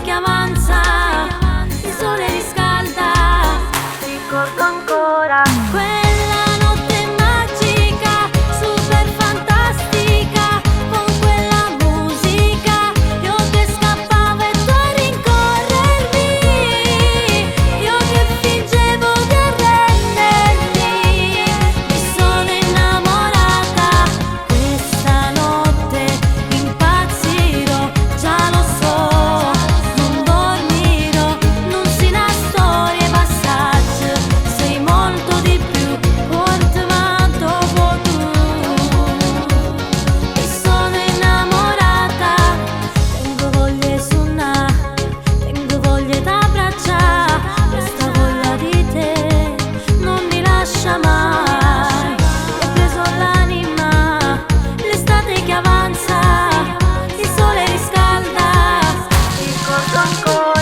che avanza, il sole riscalda. Ricordo ancora quella notte magica, super fantastica, con quella musica. Io che scappavo e tu a rincorrermi, io che fingevo di arrendermi. Mi sono innamorata questa notte, impazzirò, già lo so, non dormirò, nun si' na storia 'e passaggio, sei molto di più, puortame addò vuò tu. Mi sono innamorata, tengo voglia 'e sunnà, tengo voglia 'e t'abbraccià, questa voglia di te non mi lascia mai. Mi ha preso l'anima, l'estate che avanza, il sole riscalda. Ricordo ancora.